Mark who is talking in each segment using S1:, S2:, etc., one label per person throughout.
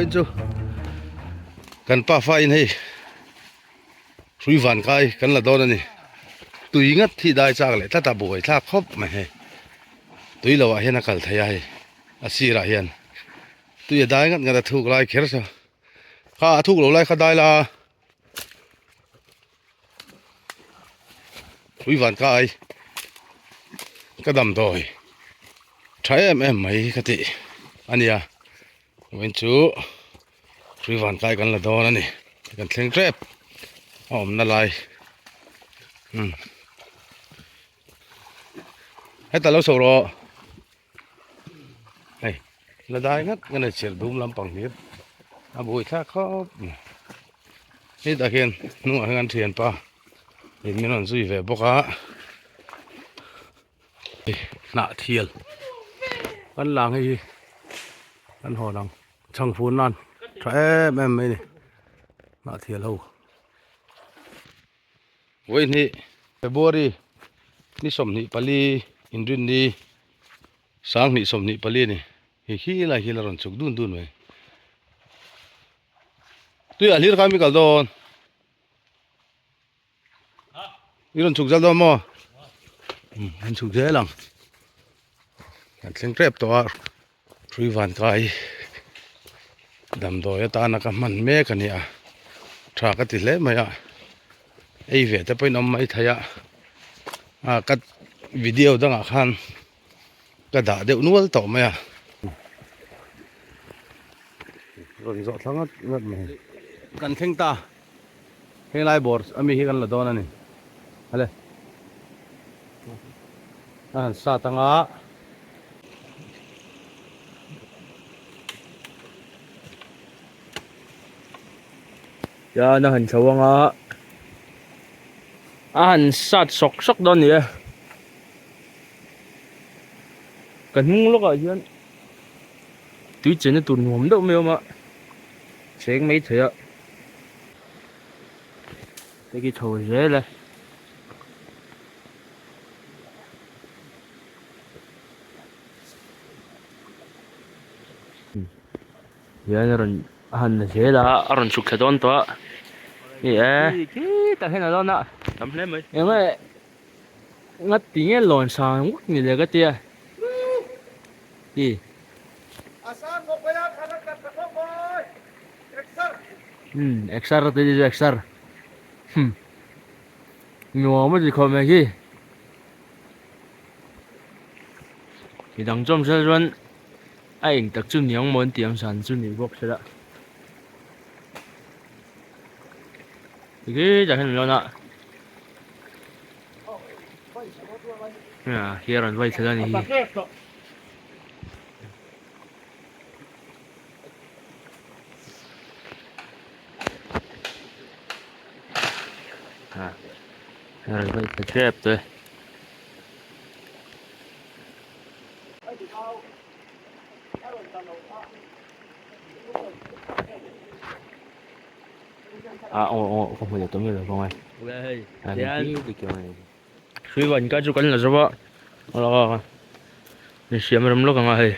S1: Vawiin chu kan pafa in hei hrui van kai kan la dawn a ni. Tui ngat hi dai chak leh tlat a buai thlak khawp mai hei. Tui lo ah hian a kal thei a hei a sirah hian tui a dai ngat ngat a thuk lai kher saw kha a thuk lo lai kha dai la a. Ui van kai ka damdawi tha em em mai ka tih a nia vawiin chu ui van kai kan la dawn a ni kan thleng tep a awmna lai umm heta lo chho rawh hei la dai ngat ngat a chirh dum lampang hlir a buai thlak khawp mai hetah hian hnungah hian kan thianpa in min rawn zui ve bawk a hnah thial kan lang hei hi kan hawn ang chhang fun nan tha em em mai a ni hnah thial ho. Vawihnih February ni 24 inrinni 2024 a ni. Hei khi lai khi la rawn chhuk dun dun mai. Tuiah hlir kha mi kal dawn. I rawn chhuk zal dawn maw? An chhuk zel ang. Kan thleng tep tawh a. Hrui van kai damdawi atana ka hman mek a ni a tha ka ti hle mai a ei ve te pawhin awm mai thei a ah ka video dangah khan ka dah deuh nual tawh mai a rawn zawh thla ngat ngat mai kan thleng ta henglai bawr ami hi kan la dawn a ni hale a han sat anga.
S2: Tian a han chho anga a han sat sawk sawk dawn a ni e ka hnung lawkah hian tui chenna tur nuam deuh mai a awm a cheng mai thei a hei khi chho zel e. Hian a rawn a han la zel a a rawn chhuk thla dawn tawh a ni e khitah hian a lawn a
S3: tam hle mai
S2: eng nge ngati nge lawn sang ngawt ni le ka tia i umm exer te chu exer hmm nuam a ti khawp mai khi. Midang chawm zel chuan a eng tak chu niang maw an tih ang zan chu ni bawk se la tikhi tah hian an lawn a ah khi a rawn vai thla a ni hi. A rawn vai thla tep te. A aw aw ka hmu leh tawh miah lo vang e. Hrui van ka chu kan la zo a insiam rem lawk ang a hei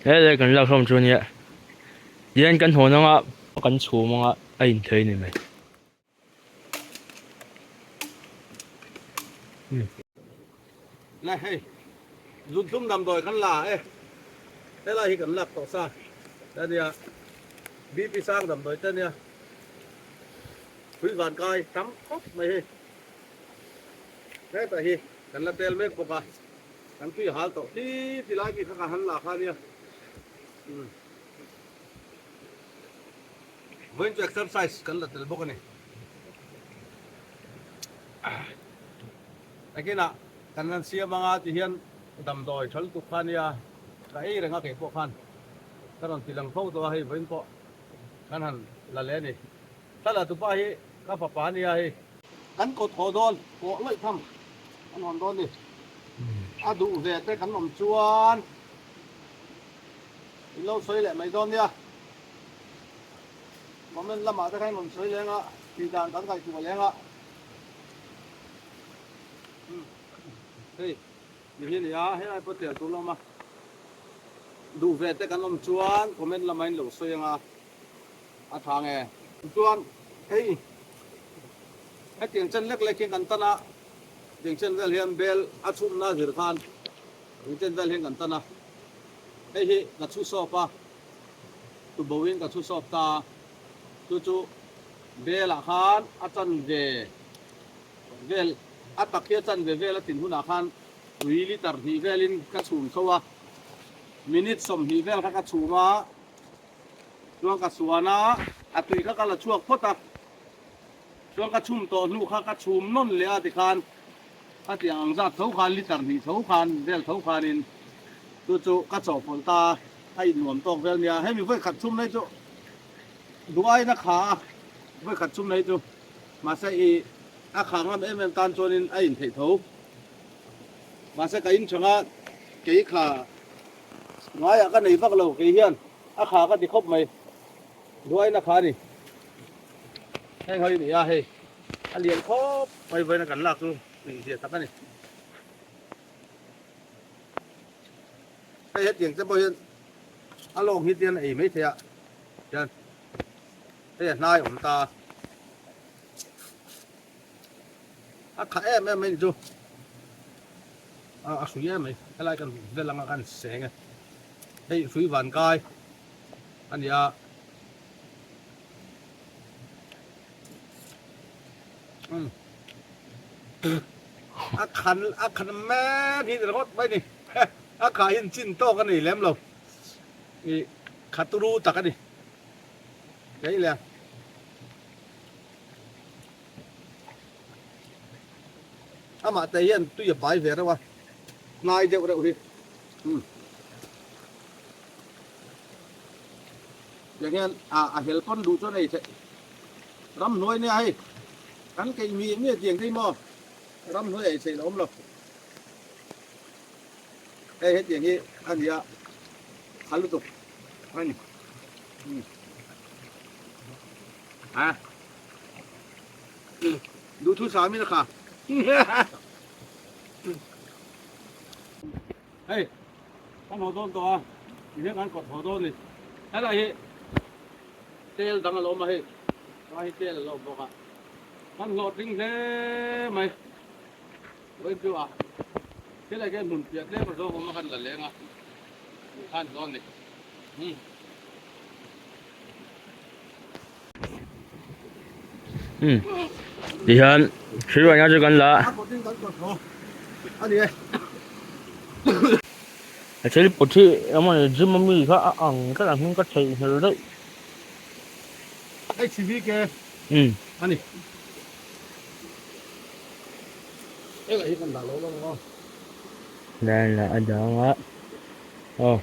S2: helai kan lak hlawm chu ania tihian kan hawn anga kan chhum anga a inthei a ni mai.
S1: Le hei zuntlum damdawi kan la e helai hi kan lak tawh sa te ania BP sang damdawi te ania pui van kai tam khawp mai hei hetah hi kan la tel mek bawk a kan tui hal tawh khi ti lai mi kha kan han la kha ania umm. Vawiin chu exercise kan la tel bawk a ni. Nakinah kan han siam anga ti hian damdawi tha lutuk kha ania ka ei reng a kei pawh khan ka rawn ti lang fo tawh a hei vawiin pawh kan han la leh a ni. Thla la tupa hi ka fapa ania hei. Kan kawt haw dawn pawh lawih tham kan hawn dawn ni. A duh ve te kan awm chuan in lo sawi leh mai dawn nia. Comment lamah te khan rawn sawi leng a, tih dan kan ngaihtuah leng a. Hei, mi hi a ni a, helai pawh tel tur la awm a. Duh ve te kan awm chuan comment lama in lo sawi anga a tha nge. Chuan hei hetiang chen lek lek hian kan tan a, hetiang chen vel hian bel a chhumna zir khan hetiang chen vel hian kan tan a, hei hi ka chhu sawp a, tuboin ka chhu sawp ta a, chu chu belah khan a chanve vel a tak hi a chanve vel a tin hunah khan Tui liter hnih velin ka chhum tho a, minute 20 vel kha ka chhum a, chuan ka suan a, a tui kha ka la chhuak phawt a, chuan ka chhum tawh hnu kha ka chhum nawn leh a tikhan ka tiang ang zat tho khan liter hnih tho khan vel tho khanin chu chu ka chawhpawlh ta a, a innuam tawk vel nia, hemi vawikhat chhum na hi chu duh aiin a kha a, vawikhat chhum na hi chu mahse i a kha ngam em em tan chuanin a intheih tho. Mahse ka in chhanga kei kha ngaiah ka nei vak lo kei hian a kha ka ti khawp mai duain a kha a ni. Heng ho hi ni a hei a lian khawp mai vawiin a kan lak chu inzia tak a ni. Hei hetiang te pawh hian a lawng hi tian a ei mai thei a hian hei a hnai awm ta. A kha em em mai ni chu a hrui em mai helai kan vel anga kan seng e hei hrui van kai a ni a a khan a khan mek hi ringawt mai ni a kha hi chin tawk a nei lem lo i kha turu tak a ni kei le. Amah te hian tui a pai ve reuh a, hnai deuh reuh hi. Umm. Tiang hian a a hel pawn duh chuan ei theih. Ramhnuai nia hei, kan keih mi nge tiang te hi maw? Ramhnuai ei theih la awm lo. Hei hetiang hi a ni a, kha lutuk a ni. Umm. A. Duhthu sa min a kha. Hei, kan haw dawn tawh a, ti hian kan kawt haw dawn ni. Helai hi tel dang a lo awm a hei, helai hi tel a lo awm bawk a. Kan hlawhtling hle mai. Vawiin chu a thil enge hmun piah tlem a zawng awm a kan la leng a, tih khan dawn ni.
S2: Um tihian thil rawn chu kan la a. A thil put hi eng emaw gym ami kha a ang tlat a hming ka theihnghilh daih.
S1: HVK ani. Engah hi kan dah lo lo ang.
S2: Dan lah a dang a. Aw.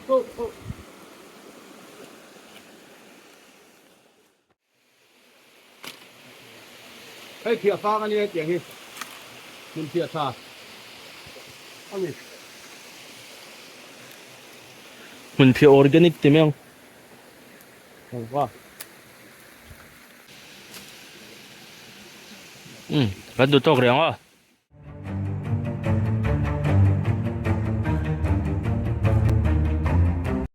S1: Hei thiah fang a nia hetiang hi hmun thiah tha a ni.
S2: Hmun thiah organic ti mai ang. Umm kan duh tawk reng a.